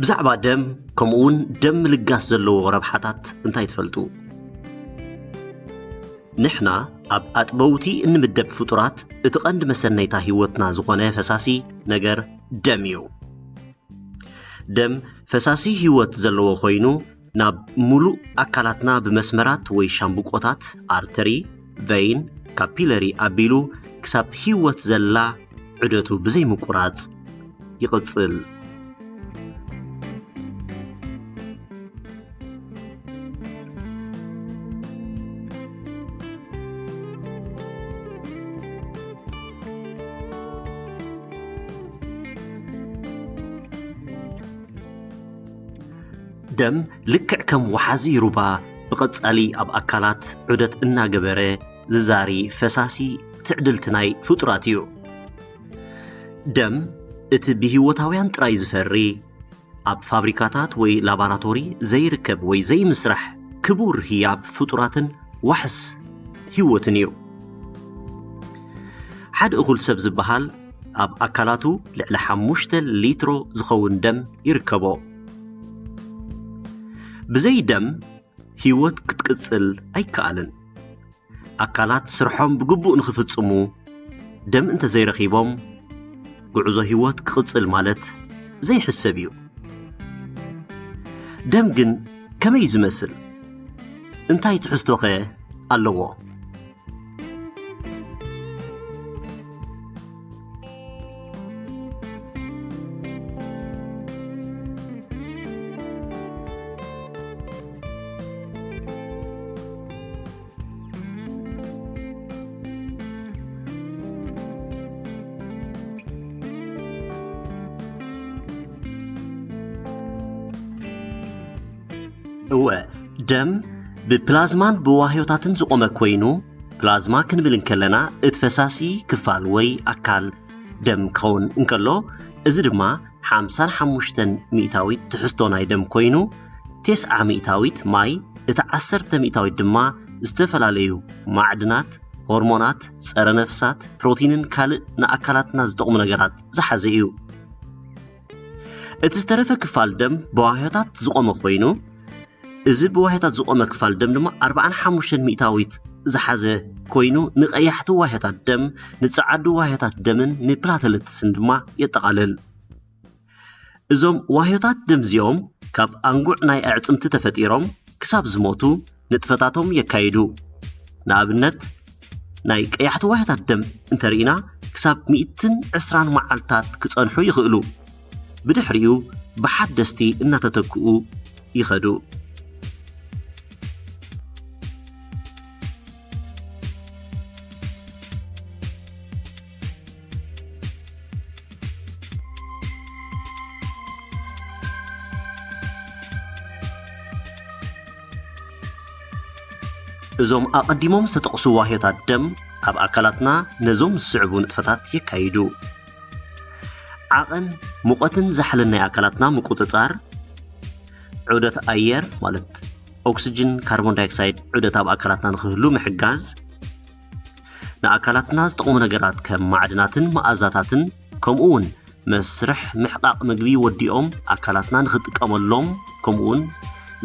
ብዛዕባ ደም ከምኡውን ደም ምልጋስ ዘለዎ ረብሓታት እንታይ ትፈልጡ? ንሕና ኣብ ኣጥበውቲ እንምደብ ፍጡራት እቲ ቀንዲ መሰነይታ ህይወትና ዝኾነ ፈሳሲ ነገር ደም እዩ። ደም ፈሳሲ ህይወት ዘለዎ ኮይኑ ናብ ሙሉእ ኣካላትና ብመስመራት ወይ ሻምብቆታት፣ ኣርተሪ፣ ቨይን፣ ካፒለሪ ኣቢሉ ክሳብ ህይወት ዘላ ዑደቱ ብዘይምቁራጽ ይቕጽል። ደም ልክዕ ከም ወሓዚ ሩባ ብቐጻሊ ኣብ ኣካላት ዑደት እናገበረ ዝዛሪ ፈሳሲ ትዕድልቲ ናይ ፍጡራት እዩ። ደም እቲ ብህይወታውያን ጥራይ ዝፈሪ፣ ኣብ ፋብሪካታት ወይ ላባራቶሪ ዘይርከብ ወይ ዘይምስራሕ ክቡር ህያብ ፍጡራትን ዋሕስ ህይወትን እዩ። ሓደ እኹል ሰብ ዝበሃል ኣብ ኣካላቱ ልዕሊ ሓሙሽተ ሊትሮ ዝኸውን ደም ይርከቦ። ብዘይ ደም ህይወት ክትቅጽል ኣይከኣልን። ኣካላት ስርሖም ብግቡእ ንኽፍጽሙ ደም እንተዘይረኺቦም፣ ጉዕዞ ህይወት ክቕጽል ማለት ዘይሕሰብ እዩ። ደም ግን ከመይ እዩ ዝመስል? እንታይ ትሕዝቶኸ ኣለዎ? እወ፣ ደም ብፕላዝማን ብዋህዮታትን ዝቖመ ኮይኑ፣ ፕላዝማ ክንብል እንከለና እቲ ፈሳሲ ክፋል ወይ ኣካል ደም ክኸውን እንከሎ፣ እዚ ድማ ሓምሳን ሓሙሽተን ሚእታዊት ትሕዝቶ ናይ ደም ኮይኑ፣ ተስዓ ሚእታዊት ማይ፣ እቲ ዓሰርተ ሚእታዊት ድማ ዝተፈላለዩ ማዕድናት፣ ሆርሞናት፣ ጸረ ነፍሳት፣ ፕሮቲንን ካልእ ንኣካላትና ዝጠቕሙ ነገራት ዝሓዘ እዩ። እቲ ዝተረፈ ክፋል ደም ብዋህዮታት ዝቖመ ኮይኑ፣ እዚ ብዋህዮታት ዝቖመ ክፋል ደም ድማ ኣርባዓን ሓሙሽተን ሚእታዊት ዝሓዘ ኮይኑ፣ ንቐያሕቲ ዋህዮታት ደም፣ ንጸዓዱ ዋህዮታት ደምን ንፕላተለትስን ድማ የጠቓልል። እዞም ዋህዮታት ደም እዚኦም ካብ ኣንጉዕ ናይ ኣዕጽምቲ ተፈጢሮም ክሳብ ዝሞቱ ንጥፈታቶም የካይዱ። ንኣብነት፣ ናይ ቀያሕቲ ዋህዮታት ደም እንተርኢና፣ ክሳብ ሚእትን ዕስራን መዓልታት ክጸንሑ ይኽእሉ። ብድሕሪኡ ብሓደስቲ እናተተክኡ ይኸዱ። እዞም ኣቐዲሞም ዝተጠቕሱ ዋህዮታት ደም ኣብ ኣካላትና ነዞም ዝስዕቡ ንጥፈታት የካይዱ። ዓቐን፣ ሙቐትን ዛሕልን ናይ ኣካላትና ምቁጽጻር፣ ዑደት ኣየር ማለት ኦክስጅን፣ ካርቦን ዳይኦክሳይድ ዑደት ኣብ ኣካላትና ንኽህሉ ምሕጋዝ፣ ንኣካላትና ዝጠቕሙ ነገራት ከም ማዕድናትን መኣዛታትን፣ ከምኡ እውን መስርሕ ምሕቃቕ ምግቢ ወዲኦም ኣካላትና ንኽጥቀመሎም፣ ከምኡ እውን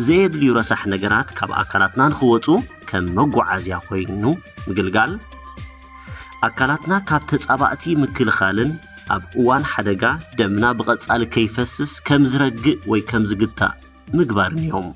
ዘየድልዩ ረሳሕ ነገራት ካብ ኣካላትና ንኽወፁ ከም መጓዓዝያ ኮይኑ ምግልጋል፣ ኣካላትና ካብ ተጻባእቲ ምክልኻልን ኣብ እዋን ሓደጋ ደምና ብቐጻሊ ከይፈስስ ከም ዝረግእ ወይ ከም ዝግታእ ምግባርን እዮም።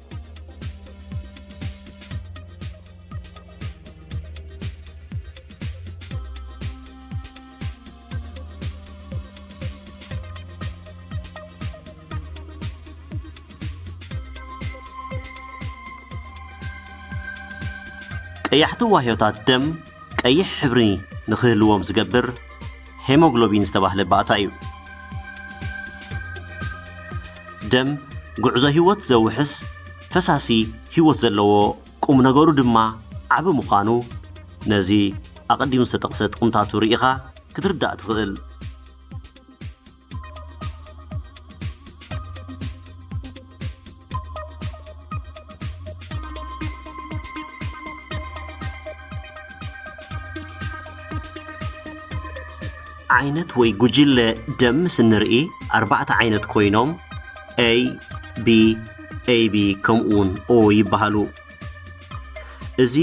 ቀያሕቲ ዋህዮታት ደም ቀይሕ ሕብሪ ንኽህልዎም ዝገብር ሄሞግሎቢን ዝተባህለ ባእታ እዩ። ደም ጉዕዞ ህይወት ዘውሕስ ፈሳሲ ህይወት ዘለዎ፣ ቁም ነገሩ ድማ ዓቢ ምዃኑ ነዚ ኣቐዲሙ ዝተጠቕሰ ጥቕምታቱ ርኢኻ ክትርዳእ ትኽእል። ዓይነት ወይ ጉጅለ ደም ምስ እንርኢ ኣርባዕተ ዓይነት ኮይኖም፣ A B A B ከምኡውን O ይበሃሉ። እዚ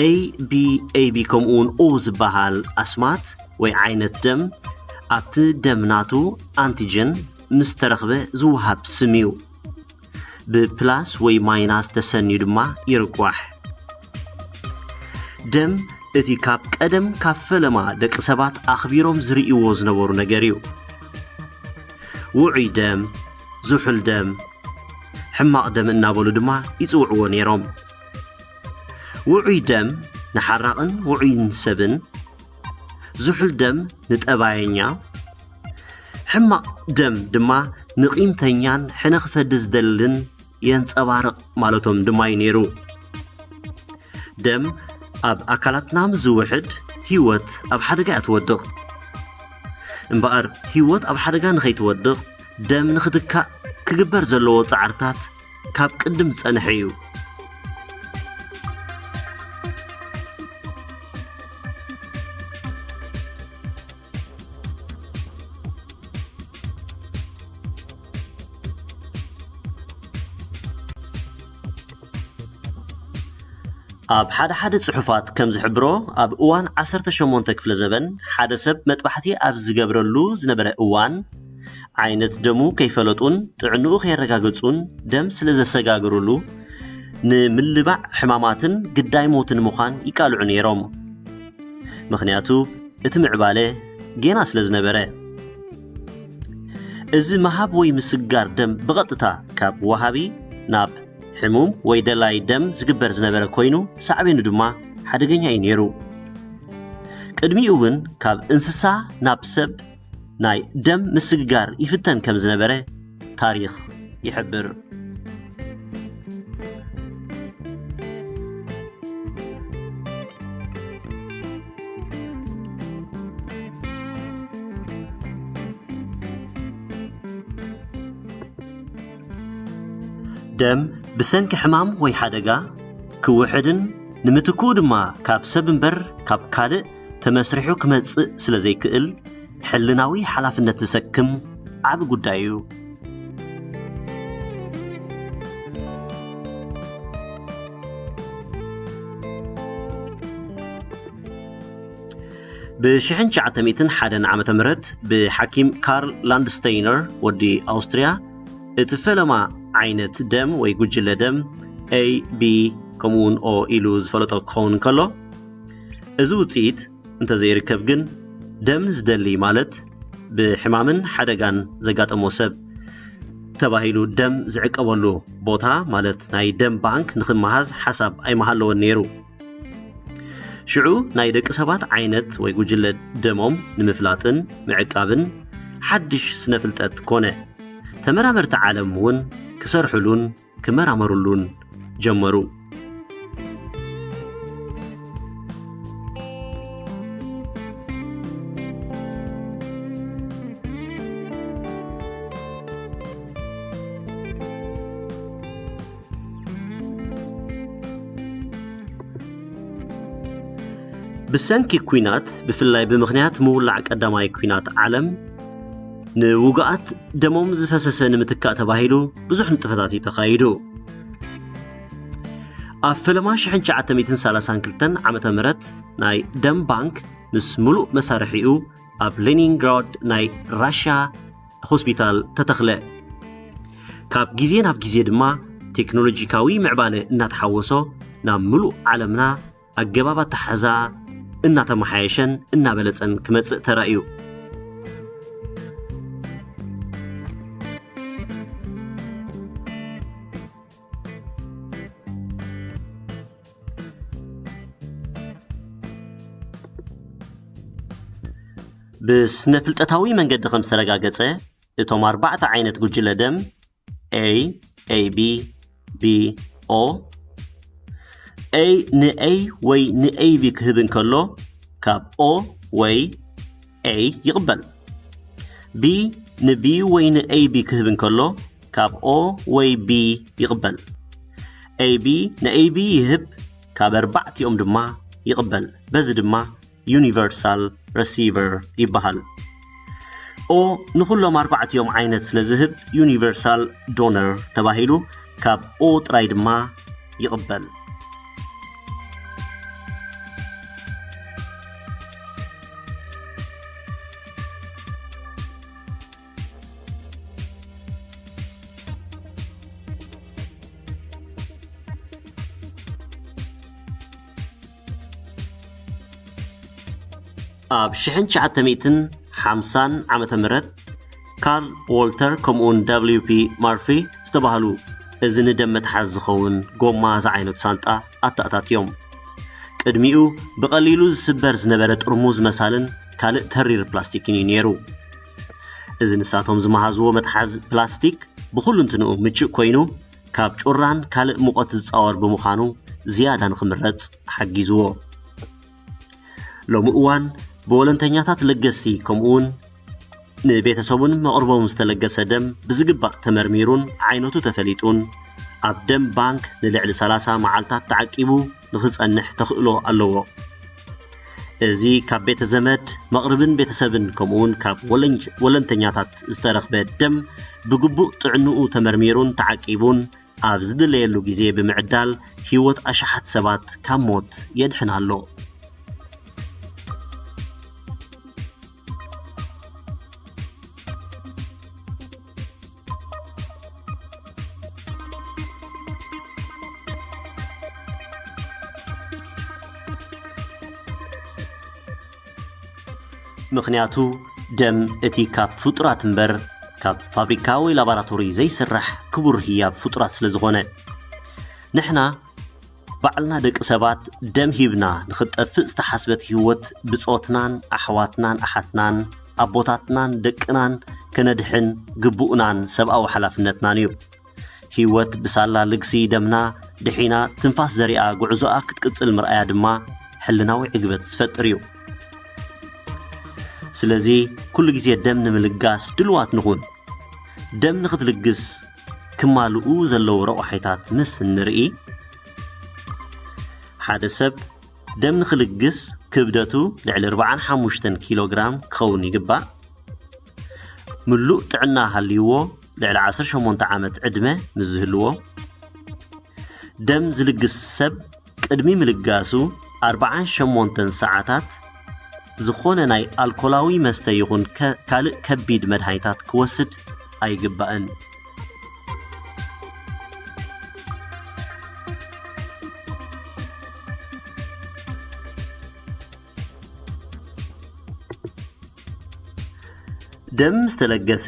A B A B ከምኡውን O ዝበሃል ኣስማት ወይ ዓይነት ደም ኣብቲ ደም ናቱ ኣንቲጀን ምስ ተረኽበ ዝወሃብ ስም እዩ። ብፕላስ ወይ ማይናስ ተሰንዩ ድማ ይርቋሕ። ደም እቲ ካብ ቀደም ካብ ፈለማ ደቂ ሰባት ኣኽቢሮም ዝርእይዎ ዝነበሩ ነገር እዩ። ውዑይ ደም፣ ዝሑል ደም፣ ሕማቕ ደም እናበሉ ድማ ይጽውዕዎ ነይሮም። ውዑይ ደም ንሓራቕን ውዑይን ሰብን፣ ዝሑል ደም ንጠባየኛ፣ ሕማቕ ደም ድማ ንቒምተኛን ሕነ ክፈዲ ዝደልን የንጸባርቕ ማለቶም ድማ እዩ ነይሩ። ደም ኣብ ኣካላትና ምስ ዝውሕድ ህይወት ኣብ ሓደጋ እያ ትወድቕ። እምበኣር ህይወት ኣብ ሓደጋ ንኸይትወድቕ ደም ንኽትካእ ክግበር ዘለዎ ጻዕርታት ካብ ቅድም ዝጸንሐ እዩ። ኣብ ሓደ ሓደ ጽሑፋት ከም ዝሕብሮ፣ ኣብ እዋን ዓሰርተ ሸሞንተ ክፍለ ዘበን ሓደ ሰብ መጥባሕቲ ኣብ ዝገብረሉ ዝነበረ እዋን፣ ዓይነት ደሙ ከይፈለጡን ጥዕንኡ ከየረጋገጹን ደም ስለ ዘሰጋግሩሉ፣ ንምልባዕ ሕማማትን ግዳይ ሞትን ምዃን ይቃልዑ ነይሮም። ምኽንያቱ እቲ ምዕባለ ጌና ስለ ዝነበረ። እዚ ምሃብ ወይ ምስጋር ደም ብቐጥታ ካብ ወሃቢ ናብ ሕሙም ወይ ደላይ ደም ዝግበር ዝነበረ ኮይኑ፣ ሳዕቤኑ ድማ ሓደገኛ እዩ ነይሩ። ቅድሚኡ እውን ካብ እንስሳ ናብ ሰብ ናይ ደም ምስግጋር ይፍተን ከም ዝነበረ ታሪኽ ይሕብር። ደም ብሰንኪ ሕማም ወይ ሓደጋ ክውሕድን ንምትክኡ ድማ ካብ ሰብ እምበር ካብ ካልእ ተመስሪሑ ክመጽእ ስለ ዘይክእል፣ ሕልናዊ ሓላፍነት ዝሰክም ዓቢ ጉዳይ እዩ። ብ1901 ዓመተ ምህረት ብሓኪም ካርል ላንድስተይነር ወዲ ኣውስትርያ እቲ ፈለማ ዓይነት ደም ወይ ጉጅለ ደም A B ከምኡውን O ኢሉ ዝፈለጦ ክኸውን እንከሎ፣ እዚ ውጽኢት እንተዘይርከብ ግን ደም ዝደሊ ማለት ብሕማምን ሓደጋን ዘጋጠሞ ሰብ ተባሂሉ ደም ዝዕቀበሉ ቦታ ማለት ናይ ደም ባንክ ንኽመሃዝ ሓሳብ ኣይመሃለወን ነይሩ። ሽዑ ናይ ደቂ ሰባት ዓይነት ወይ ጉጅለ ደሞም ንምፍላጥን ምዕቃብን ሓድሽ ስነ ፍልጠት ኮነ። ተመራመርቲ ዓለም እውን ክሰርሕሉን ክመራመሩሉን ጀመሩ። ብሰንኪ ኲናት፣ ብፍላይ ብምኽንያት ምውላዕ ቀዳማይ ኲናት ዓለም፣ ንውጉኣት ደሞም ዝፈሰሰ ንምትካእ ተባሂሉ ብዙሕ ንጥፈታት እዩ ተኻይዱ። ኣብ ፈለማ ሽሕን ትሽዓተ ሚእትን ሰላሳን ክልተን ዓመተ ምህረት ናይ ደም ባንክ ምስ ምሉእ መሳርሒኡ ኣብ ሌኒንግራድ ናይ ራሽያ ሆስፒታል ተተኽለ። ካብ ግዜ ናብ ግዜ ድማ ቴክኖሎጂካዊ ምዕባለ እናተሓወሶ ናብ ምሉእ ዓለምና ኣገባብ ኣተሓሕዛ እናተመሓየሸን እናበለጸን ክመጽእ ተራእዩ። ብስነ ፍልጠታዊ መንገዲ ከም ዝተረጋገጸ፣ እቶም ኣርባዕተ ዓይነት ጉጅለ ደም A፣ A B፣ B፣ O፣ A ን A ወይ ን A B ክህብ እንከሎ፣ ካብ O ወይ A ይቕበል። B ን B ወይ ን A B ክህብ እንከሎ፣ ካብ O ወይ B ይቕበል። A B ን A B ይህብ፣ ካብ ኣርባዕቲኦም ድማ ይቕበል። በዚ ድማ ዩኒቨርሳል ረሲቨር ይበሃል። O ንኹሎም ኣርባዕቲኦም ዓይነት ስለ ዝህብ ዩኒቨርሳል ዶነር ተባሂሉ፣ ካብ O ጥራይ ድማ ይቕበል። ኣብ ሽሕን ትሽዓተ ሚእትን ሓምሳን ዓመተ ምህረት ካርል ዎልተር ከምኡውን W P ማርፊ ዝተባህሉ፣ እዚ ንደም መትሓዚ ዝኸውን ጎማ ዝዓይነቱ ሳንጣ ኣተኣታትዮም። ቅድሚኡ ብቐሊሉ ዝስበር ዝነበረ ጥርሙዝ መሳልን ካልእ ተሪር ፕላስቲክን እዩ ነይሩ። እዚ ንሳቶም ዝመሃዝዎ መትሓዚ ፕላስቲክ ብኹሉ እንትንኡ ምቹእ ኮይኑ፣ ካብ ጩራን ካልእ ሙቐት ዝጻወር ብምዃኑ ዝያዳ ንኽምረጽ ሓጊዝዎ። ሎሚ እዋን ብወለንተኛታት ለገስቲ ከምኡውን ንቤተሰቡን መቕርቦም ዝተለገሰ ደም ብዝግባእ ተመርሚሩን ዓይነቱ ተፈሊጡን፣ ኣብ ደም ባንክ ንልዕሊ ሰላሳ መዓልታት ተዓቂቡ ንኽጸንሕ ተኽእሎ ኣለዎ። እዚ ካብ ቤተ ዘመድ፣ መቕርብን ቤተሰብን ከምኡውን ካብ ወለንጅ-፣ ወለንተኛታት ዝተረኽበ ደም ብግቡእ ጥዕንኡ ተመርሚሩን ተዓቂቡን ኣብ ዝድለየሉ ግዜ ብምዕዳል ህይወት ኣሽሓት ሰባት ካብ ሞት የድሕን ኣሎ። ምኽንያቱ ደም እቲ ካብ ፍጡራት እምበር ካብ ፋብሪካ ወይ ላቦራቶሪ ዘይስራሕ ክቡር ህያብ ፍጡራት ስለ ዝኾነ። ንሕና ባዕልና ደቂ ሰባት ደም ሂብና ንኽትጠፍእ ዝተሓስበት ህይወት ብጾትናን ኣሕዋትናን ኣሓትናን ኣቦታትናን ደቅናን ከነድሕን ግቡእናን ሰብኣዊ ሓላፍነትናን እዩ። ህይወት ብሳላ ልግሲ ደምና ድሒና ትንፋስ ዘሪኣ ጉዕዞኣ ክትቅጽል ምርኣያ ድማ ሕልናዊ ዕግበት ዝፈጥር እዩ። ስለዚ ኩሉ ግዜ ደም ንምልጋስ ድልዋት ንኹን። ደም ንኽትልግስ ክማልኡ ዘለዉ ረቑሓይታት ምስ እንርኢ፣ ሓደ ሰብ ደም ንኽልግስ ክብደቱ ልዕሊ ኣርባዓን ሓሙሽተን ኪሎ ግራም ክኸውን ይግባእ። ምሉእ ጥዕና ሃልይዎ ልዕሊ ዓሰርተ ሸሞንተ ዓመት ዕድመ ምስ ዝህልዎ፣ ደም ዝልግስ ሰብ ቅድሚ ምልጋሱ ኣርባዓን ሸሞንተን ሰዓታት ዝኾነ ናይ ኣልኮላዊ መስተ ይኹን ከ-፣ ካልእ ከቢድ መድሃኒታት ክወስድ ኣይግባእን። ደም ዝተለገሰ፣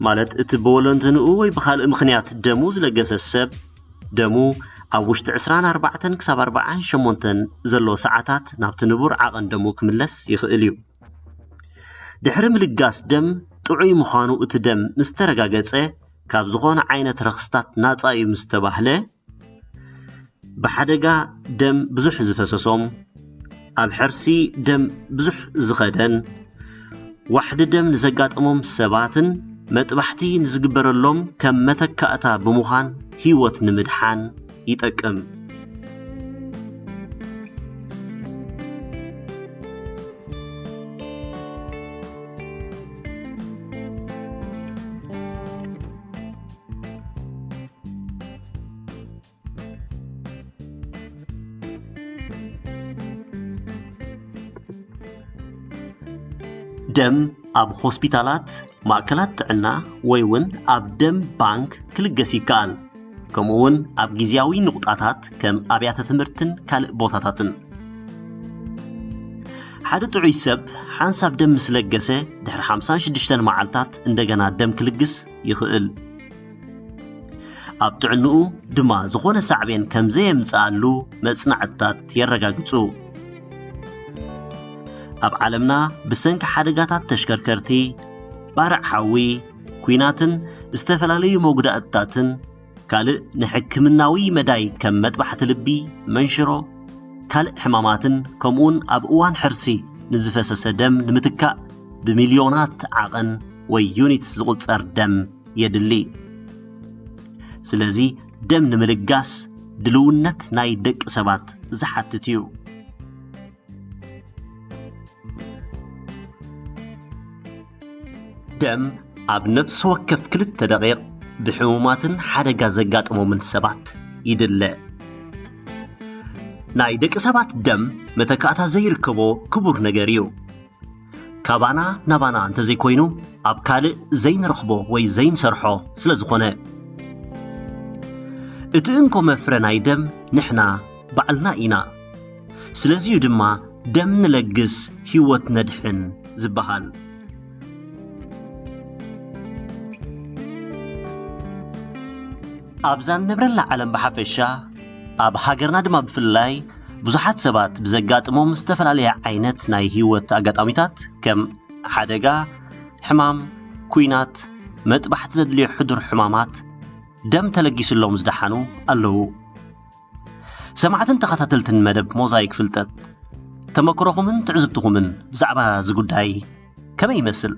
ማለት እቲ ብወለንትንኡ ወይ ብኻልእ ምኽንያት ደሙ ዝለገሰ ሰብ፣ ደሙ ኣብ ውሽጢ ዕስራን ኣርባዕተን ክሳብ ኣርባዓን ሸሞንተን ዘሎ ሰዓታት ናብቲ ንቡር ዓቐን ደሙ ክምለስ ይኽእል እዩ። ድሕሪ ምልጋስ ደም ጥዑይ ምዃኑ እቲ ደም ምስ ተረጋገጸ፣ ካብ ዝኾነ ዓይነት ረኽስታት ናጻ እዩ ምስ ተባህለ፣ ብሓደጋ ደም ብዙሕ ዝፈሰሶም፣ ኣብ ሕርሲ ደም ብዙሕ ዝኸደን፣ ዋሕዲ ደም ንዘጋጠሞም ሰባትን መጥባሕቲ ንዝግበረሎም ከም መተካእታ ብምዃን ህይወት ንምድሓን ይጠቅም። ደም ኣብ ሆስፒታላት፣ ማእከላት ጥዕና ወይ እውን ኣብ ደም ባንክ ክልገስ ይከኣል። ከምኡ እውን ኣብ ግዝያዊ ንቑጣታት ከም ኣብያተ ትምህርትን ካልእ ቦታታትን። ሓደ ጥዑይ ሰብ ሓንሳብ ደም ምስ ለገሰ ድሕሪ ሓምሳን ሽዱሽተን መዓልታት እንደገና ደም ክልግስ ይኽእል። ኣብ ጥዕንኡ ድማ ዝኾነ ሳዕቤን ከም ዘየምጽኣሉ መጽናዕትታት የረጋግጹ። ኣብ ዓለምና ብሰንኪ ሓደጋታት ተሽከርከርቲ፣ ባርዕ ሓዊ፣ ኲናትን ዝተፈላለዩ መጉዳእትታትን ካልእ ንሕክምናዊ መዳይ ከም መጥባሕቲ ልቢ፣ መንሽሮ፣ ካልእ ሕማማትን ከምኡውን ኣብ እዋን ሕርሲ ንዝፈሰሰ ደም ንምትካእ ብሚልዮናት ዓቐን ወይ ዩኒትስ ዝቑጸር ደም የድሊ። ስለዚ ደም ንምልጋስ ድልውነት ናይ ደቂ ሰባት ዝሓትት እዩ። ደም ኣብ ነፍሲ ወከፍ ክልተ ደቂቕ ብሕሙማትን ሓደጋ ዘጋጥሞምን ሰባት ይድለ። ናይ ደቂ ሰባት ደም መተካእታ ዘይርከቦ ክቡር ነገር እዩ። ካባና ናባና እንተዘይኮይኑ ኣብ ካልእ ዘይንረኽቦ ወይ ዘይንሰርሖ ስለ ዝኾነ፣ እቲ እንኮ መፍረ ናይ ደም ንሕና ባዕልና ኢና። ስለዚዩ ድማ ደም ንለግስ ህይወት ነድሕን ዝበሃል። ኣብዛ ንነብረላ ዓለም ብሓፈሻ፣ ኣብ ሃገርና ድማ ብፍላይ ብዙሓት ሰባት ብዘጋጥሞም ዝተፈላለየ ዓይነት ናይ ህይወት ኣጋጣሚታት ከም ሓደጋ፣ ሕማም፣ ኩናት፣ መጥባሕቲ ዘድልዮ ሕዱር ሕማማት ደም ተለጊስሎም ዝደሓኑ ኣለዉ። ሰማዕትን ተኸታተልትን መደብ ሞዛይክ ፍልጠት፣ ተመክሮኹምን ትዕዝብትኹምን ብዛዕባ እዚ ጉዳይ ከመይ ይመስል?